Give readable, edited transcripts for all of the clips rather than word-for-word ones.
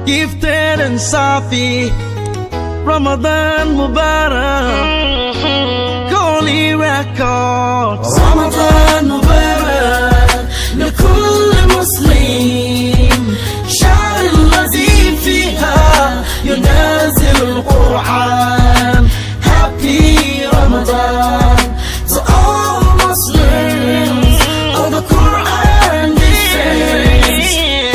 Gifted and Safi. Ramadan Mubarak. Holy Records. رمضان مبارك لكل مسلم، شهر الذي فيها ينزل القرآن. Happy Ramadan to all Muslims. All the Quran descends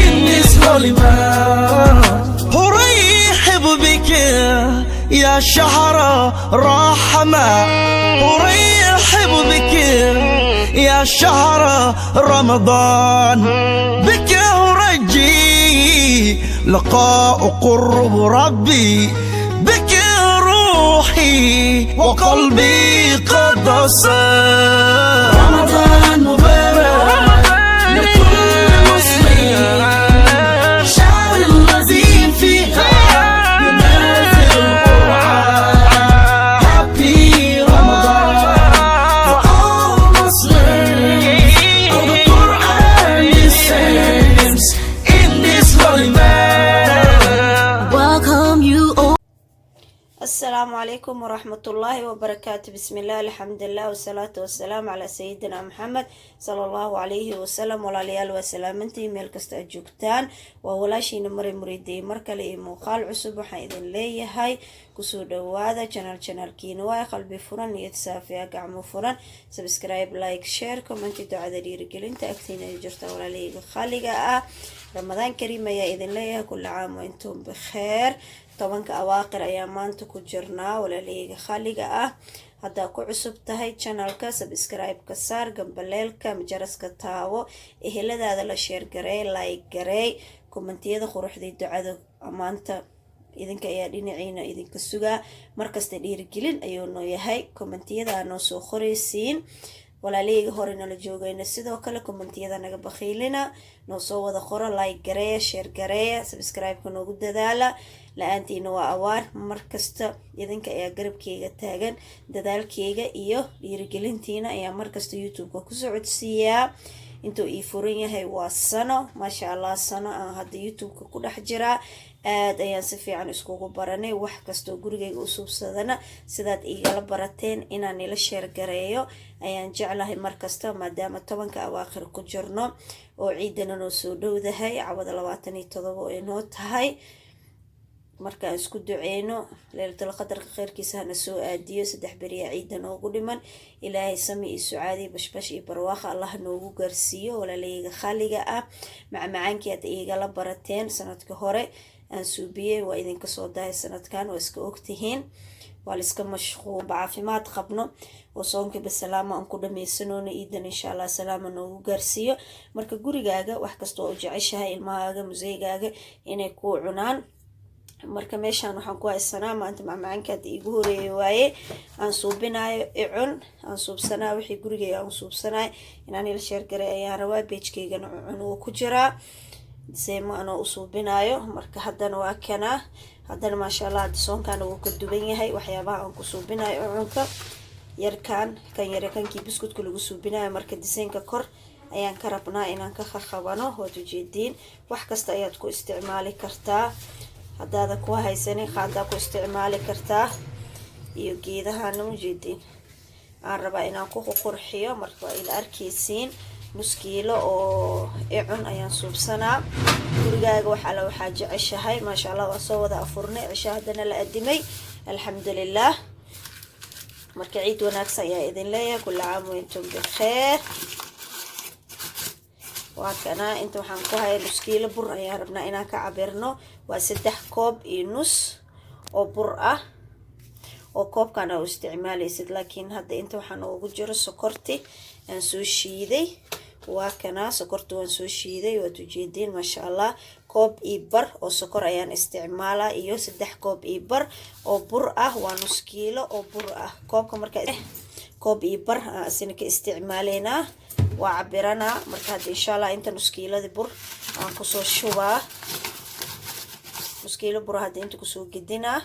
in this holy month. أرحب بك يا شهر رحمة، أرحب بك يا شهر رمضان، بك أرجي لقاء قرب ربي، بك روحي وقلبي قد صار. رمضان مبارك لكل مسلم، شهر الذي فيها ينزل القرآن. Happy Ramadan for all Muslims. All the Quran descends in this holy month. Welcome you all. Asalaamu calaykum waraxmatullaahi wabarakaatu. Bismillaah, alxamdulilah, wasalaatu wasalaamu calaa sayidina Maxamed sala allahu calayhi wasalam. Walaalayaal, waa salaamantii meel kasta aad joogtaan. Waa walaashiina Maray Muriiday, mar kale iyo muuqaal cusub. Waxaan idin leeyahay kusoo dhawaada channelkiina waa qalbi furan, niyad saafiya, gacmo furan. Subscribe, like, share, comment, ducada dhiirigelinta agtiina ay jirta. Walaalahayga khaliga ah, Ramadaan kariim ayaa idin leeyahay. Kulli caam wa intum bikheer. 10-ka awaaqir ayaa maanta ku jirnaa. Walaalahayga khaliga ah, haddaa ku cusub tahay channelka, subscribe-ka saar, gambaleelka majaraska taawo, eheladaada la share gareey, like gareey, commentiyada quruxday, ducada maanta idinka ayaa dhinaciina idinka sugaa. Markasta dhiirigelin ayuu noo yahay commentiyada noo soo qoraysiin. Walaalahayga hore nala joogayna, sidoo kale commentiyada naga bakhiilina, noo soo wada qoro, like gareeya, share gareeya, subscribe-ka noogu dadaala. La-aantiina waa awaar. Markasta idinka ayaa garabkeyga taagan, dadaalkeyga iyo dhiirigelintiina ayaa markasta YouTube-ka kusoo codsiiyaa. Intuu ii furan yahay waa sano, maasha Allah, sano aan hadda YouTube-ka ku dhex jiraa. Aada ayaan si fiican iskugu baranay. Wax kastoo gurigayga u suubsadana sidaad igala barateen inaan ila share gareeyo ayaan jeclahay markasta. Maadaama 10-ka awaaqir ku jirno oo ciidana noo soo dhowdahay, cawada 27 ay noo tahay, markaan isku duceyno Leylatul Qadarka kheyrkiisa hana soo aadiyo. 3 beriyaa ciidda noogu dhiman. Ilaahay sami iyo sucaadi, bashbash iyo barwaaqa Allah noogu gaarsiiyo. Walaalayga khaliga ah, macmacaankii aad igala barateen sanadka hore aan suubiyey waa idinka soo dahay sanadkan. Waa iska ogtihiin, waa la iska mashquul. Caafimaad qabno oo soonka basalaama aan ku dhamaysanoona, iidan insha Allah salaama noogu gaarsiiyo. Marka gurigaaga wax kasta oo u jeceshahay ilmahaaga, museygaaga inay kuu cunaan. Marka meeshaan waxaan ku haysanaa maanta macmacaanka hadda iigu horeeyay waaye aan suubinayo, icun aan suubsanaa. Wixii gurigayga aan suubsanayo inaan ila share garay ayaan rabaa. Page-keygana cucun wuu ku jiraa, seemo anoo u suubinayo. Marka haddana waa kanaa. Haddana maasha Allah, hadda soonkaana wuu ka duwan yahay waxyaabaha aan ku suubinayo ucunka yarkan, kan yare, kankii biskutka lagu suubinayo. Marka diseenka kor ayaan ka rabnaa inaan ka qaqabano. Waad ujeediin, wax kasta ayaad ku isticmaali kartaa. Haddaada ku haysanin, qaadaa ku isticmaali kartaa iyo geedahana. Ujeediin, aan rabaa inaan ku qurxiyo. Marka waa ila arkeysiin. Nus kiilo oo icun ayaan suubsanaa. Gurigaaga wax alla waxaa jeceshahay. Maasha Allah, waa soo wada afurnay, cisho haddana la adimay, alxamdulilah. Marka ciid wanaagsan ayaa idin leeyahay. Kulla caam waintum bikheer. Waa kana. Inta waxaan ku haya nus kiilo bur ayaan rabnaa inaan ka cabirno. Waa 3 koob iyo nus oo bur ah oo koobkan aa u isticmaalaysid. Laakiin hadda inta waxaa noogu jiro sokorti aan soo shiiday. Waa kanaa, sokorta waan soo shiiday, waad ujeediin, maasha Allah. Koob iyo bar oo sokor ayaan isticmaalaa iyo 3 koob iyo bar oo bur ah. Waa nus kiilo oo bur ah. Koobka marka koob iyo bar aan isina ka isticmaaleynaa, waa cabiranaa. Marka hadda insha Allah inta nus kiiladii bur aan kusoo shubaa. Nus kiilo bur hadda inta kusoo gedinaa.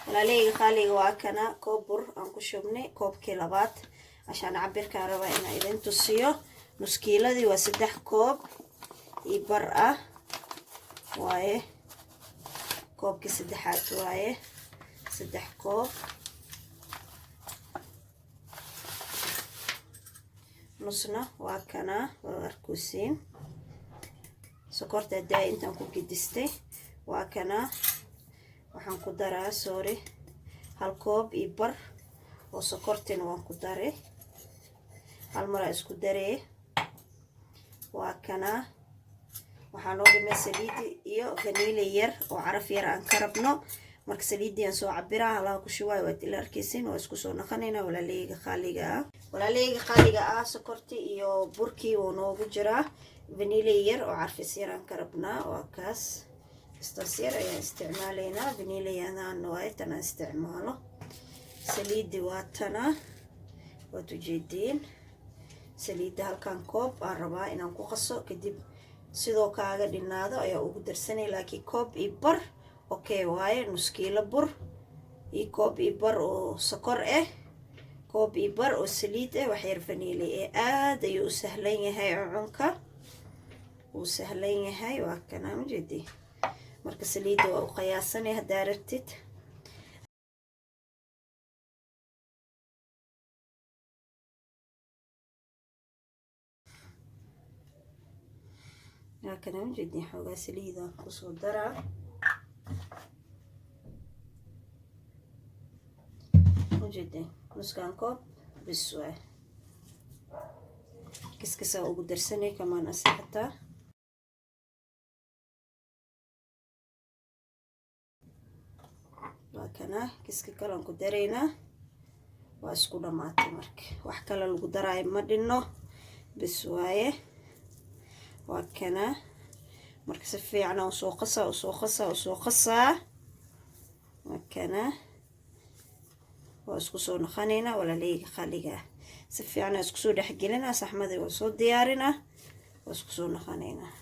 Walaalahayga qaaliga, waa kana koob bur aan ku shubnay, koobkii labaad, cashaan cabirkaan rabaa inaan idin tusiyo. Nus kiiladii waa 3 koob iyo bar ah waaye. Koobkii saddexaad waaye, 3 koob. Nusna waa kanaa, waa arkuusiin. Sokorta hadaa intaan ku gedistay waa kanaa. Waxaan ku daraa, sorry, 1 koob iyo bar oo sokortina waan ku daray. Hal maraa isku daree. Waa kanaa. Waxaa noo dhimay saliidi iyo vaniila yar oo caraf yar aan ka rabno. Marka saliidii aan soo cabiraa, halaha ku shubaay, waad ila arkaysiin. Waa isku soo naqanaynaa, walaaleyga qaaliga ah. Walaaleyga qaaliga ah, sokortii iyo burkii wuu noogu jiraa. Vaniila yar oo carfis yar aan ka rabnaa, waa kaas. Istaas yar ayaan isticmaalaynaa. Vaniilayadaan waaye tan aan isticmaalo. Saliidi waa tana, waad ujeediin. Saliidda halkan koob aan rabaa inaan ku qaso, kadib sidoo kaaga dhinaado ayaa ugu darsanay, laakiin koob iyo bar okay waaye. Nus kiilo bur iyo koob iyo bar oo sokor ah, koob iyo bar oo saliid ah, wax yar vaniili eh. Aad ayuu u sahlan yahay cucunka, wuu sahlan yahay. Waa kana, ujeedi. Marka saliidda waa u qiyaasanay haddaa rabtid. Waa kana, ujeedin. Xoogaa saliidaan kusoo daraa, ujeedin. Nuskaan koob bis waay. Kiskasaa ugu darsanay kamaan asi xataa. Waa kana, kiska kalean ku daraynaa. Waa isku dhamaatay. Marka wax kale lagu daraayo ma dhinno, bis waaye. Waa kana. Marka si fiican usoo qasaa, usoo qasaa, usoo qasaa. Waa kana, waa isku soo naqanaynaa, walaaleyga qaaliga ah. Si fiican isku soo dhexgelinaa. Saxmadii waa soo diyaarinaa, waa isku soo naqanaynaa,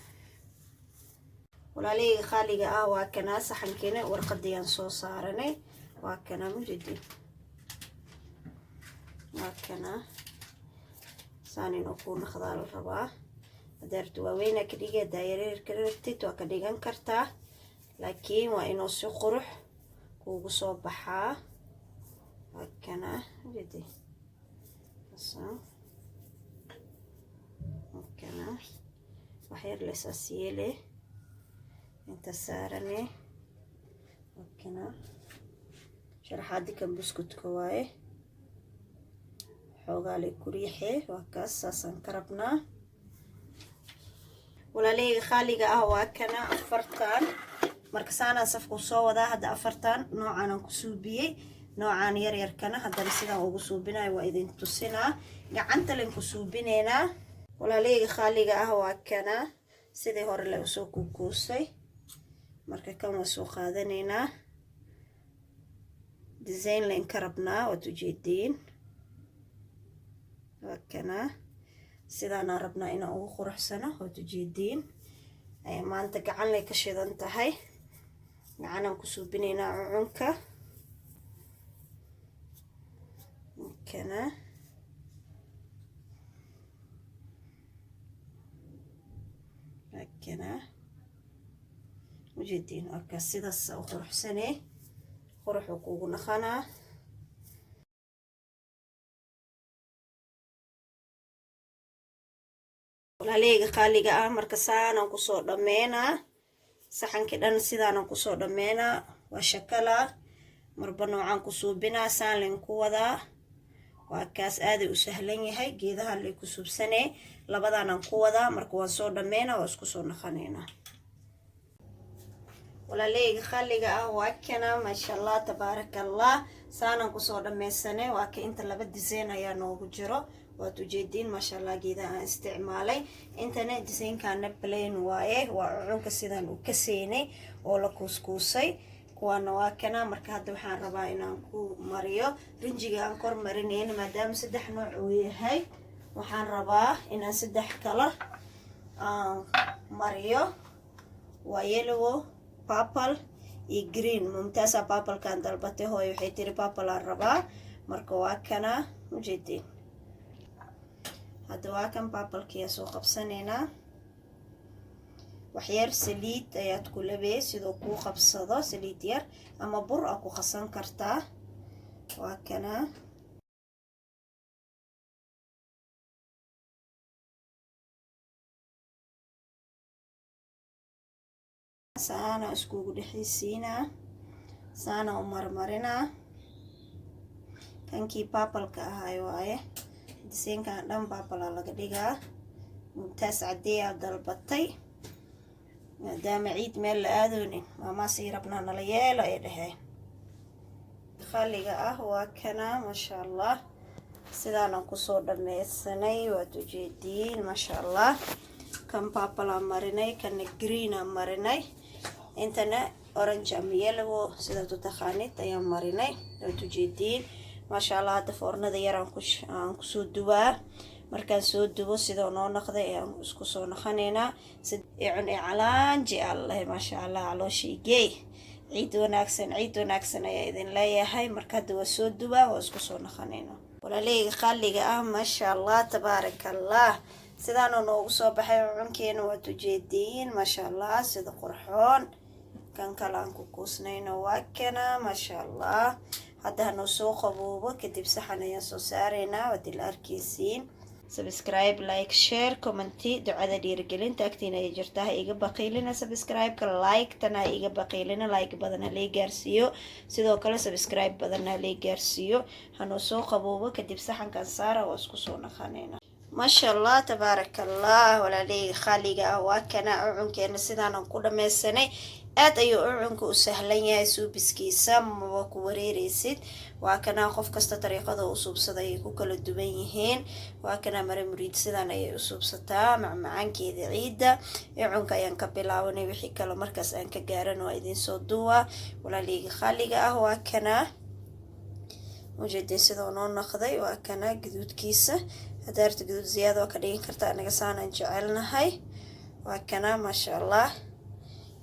walaaleyga qaaliga ah. Waa kanaa saxankiina, warqadiyaan soo saaranay. Waa kanaa, mujedi. Waa kanaa, saan inuu kuu naqdaa la rabaa. Haddaa rabtid waaweynaa ka dhigi, haddaa yaryar ka rabtid waa ka dhigan kartaa, laakiin waa inuu si qurux kuugu soo baxaa. Waa kanaa, mujedi. Waa kanaa, wax yar lesaas yeele inta saarane. Waa kanaa sharaxaadi kan buskutka waaye, xoogaa lay ku riixee. Waa kaas, saasaan ka rabnaa, walaaleyga qaaliga ah. Waa kana afartan. Marka saanaan safku soo wadaa. Hadda afartan noocaanaan ku suubiyey, noocaan yaryarkana haddana sidaan ugu suubinayo waa idin tusinaa. Gacanta len ku suubinaynaa, walaaleyga qaaliga ah. Waa kana sidii hore le usoo kukuusay. Marka kan waa soo qaadanaynaa, design len ka rabnaa, waad ujeediin. Waa kana, sidaanaan rabnaa inaan ugu quruxsano, waad ujeediin. Maanta gacan lay ka shidan tahay, gacanaan ku suubinaynaa cucunka. Kana kana, ujeediin. Waa kaas, sidaas u quruxsanee, quruxuu kuugu naqanaa. Walaaleyga qaaliga ah, marka saanaan kusoo dhammeynaa saxankii dhan, sidaanaan kusoo dhammeynaa. Waa shakalaa, marba noocaan ku suubinaa, saan len ku wadaa. Waa kaas, aaday u sahlan yahay. Geedahan lay ku suubsanee, labadaanaan ku wadaa. Marka waan soo dhammeynaa, waa isku soo naqanaynaa, walaaleyga qaaliga ah. Waa kana, maasha Allah, tabaaraka Allah. Saanaan kusoo dhammaysanay. Waa ka inta laba design ayaa noogu jiro, waad ujeediin, maasha Allah. Geedaha aan isticmaalay intana designkana plain waaye, waa cucunka sidaan u kaseynay oo la kuuskuusay. Kuwaana waa kana. Marka hadda waxaan rabaa inaan ku mariyo rinjiga aan kor marinayno, maadaama 3 nooc uu yahay. Waxaan rabaa inaan 3 kalar aan mariyo, waa yellow, purple iyo green. Mumtaasa purplekan dalbatay hooyo, waxay tiri purple aan rabaa. Marka waa kana, ujeediin. Hadda waa kan purplekiyaa soo qabsanaynaa. Waxyar saliid ayaad ku labee sidoo kuu qabsado, saliid yar ama bur aa ku qasan kartaa. Waa kana saana iskugu dhexaysiinaa, saana u marmarinaa. Kankii purple-ka ahaay waaye. Diseenkan dhan purple-aa laga dhigaa. Mumtaas caddeeyaa dalbatay, maadaama ciid meel la aadoonin, maamaasii rabnaa nala yeelo ay dhaheen. Khaliga ah waa kana, maasha Allah. Sidaanaan kusoo dhameysanay, waad ujeediin, maasha Allah. Kan purple-aa marinay, kana green-aa marinay, intana orange ama yellow sidaad u taqaanid ayaan marinay, waad ujeediin, maasha Allah. Hadda foornada yar aan kusoo duwaa. Markaan soo dubo, sidoo noo noqday ayaan isku soo noqonaynaa. Cun ee calaanji allahe, maasha Allah. Calooshaygey, ciid wanaagsan, ciid wanaagsan ayaa idin leeyahay. Marka hadda waa soo duwaa, waa isku soo noqonaynaa. Walaaleyga qaaliga ah, maasha Allah, tabaaraka Allah. Sidaanuu noogu soo baxay cunkeena, waad ujeediin, maasha Allah, sida qurxoon. Kan kale aan ku kuusnayno waa kana, maasha Allah. Hadda hanoo soo qaboobo, kadib saxan ayaan soo saaraynaa, waad ila arkeysiin. Subscribe, like, share, comment-i, ducada dhiirigelinta agtiina ay jirta. Ha iga baqiilina subscribe-ka, like-tana ha iga baqiilina. Like badan ha lay gaarsiiyo, sidoo kale subscribe badan ha lay gaarsiiyo. Hanoo soo qaboobo, kadib saxankan saara, waa isku soo naqanayna. Maasha Allah, tabaaraka Allah. Walaaleyga khaaliga ah, waa kana cucunkeena, sidaanan ku dhameysanay. Aad ayuu cucunka u sahlan yahay suubiskiisa, maba ku wareereysid. Waa kanaa, qof kasta dariiqada u suubsada ayay ku kala duwan yihiin. Waa kanaa, mare muriid sidaan ayay u suubsataa macmacaankeeda ciidda. Cucunka ayaan ka bilaabanay, wixii kale markaas aan ka gaaran waa idinsoo duwaa. Walaaleyga khaaliga ah, waa kanaa, ujeedin sidoo noo noqday. Waa kanaa gaduudkiisa. Hadaarta gaduud ziyaada waa ka dhigan karta, anaga saanaan jecelnahay. Waa kanaa, maasha Allah.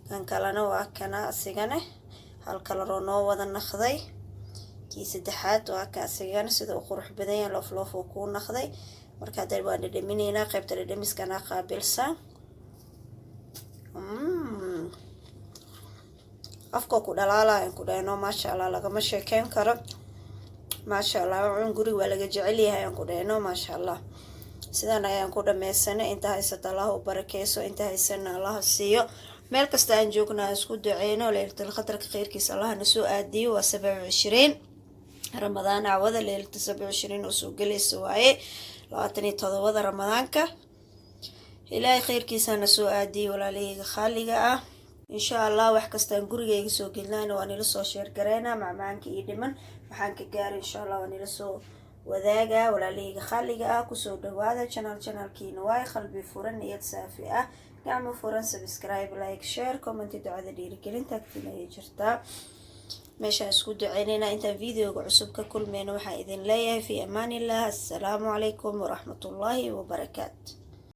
Kan kalena waa kana, asigane hal kalaroo noo wada naqday. Kii saddexaad waa ka, asigana sida u qurux badan yahay, loof loof uu kuu naqday. Marka hadda waan dhadhaminaynaa, qaybta dhadhamiskana qaabilsan. Afka ku dhalaalayan ku dhahno, maasha Allah, lagama sheekeyn karo, maasha Allah. Cun guriga waa laga jecel yahay aan ku dhahno, maasha Allah. Sidaan ayaan ku dhameysanay. Inta haysata Allah u barakeyso, inta haysana Allah siiyo. Meel kasta aan joogno aan isku duceyno. Leylatul qadarka kheyrkiisa Allah na soo aadiyo. Waa 27 Ramadaan cawada, leylata 27 oo soo gelaysa waaye, 27-da Ramadaanka. Ilaahay kheyrkiisana soo aadiyey. Walaalahayga khaaliga ah, insha Allah, wax kastaan gurigayga soo gelnayna waa nila soo share gareynaa. Macmacaanka iyo dhiman waxaan ka gaaray, insha Allah, waa nila soo wadaagaa. Walaalahayga khaaliga ah, kusoo dhawaada channelkiina waay. Qalbi furan, niyad saafi ah, gacmo furan. Subscribe, like, share, comment, ducada dhiirigelinta agtiina ayay jirtaa. Meeshaan isku duceynayna. Intaan videoga cusub ka kulmayno, waxaan idin leeyahay fi amaan illah. Assalaamu calaykum waraxmatullaahi wabarakaatu.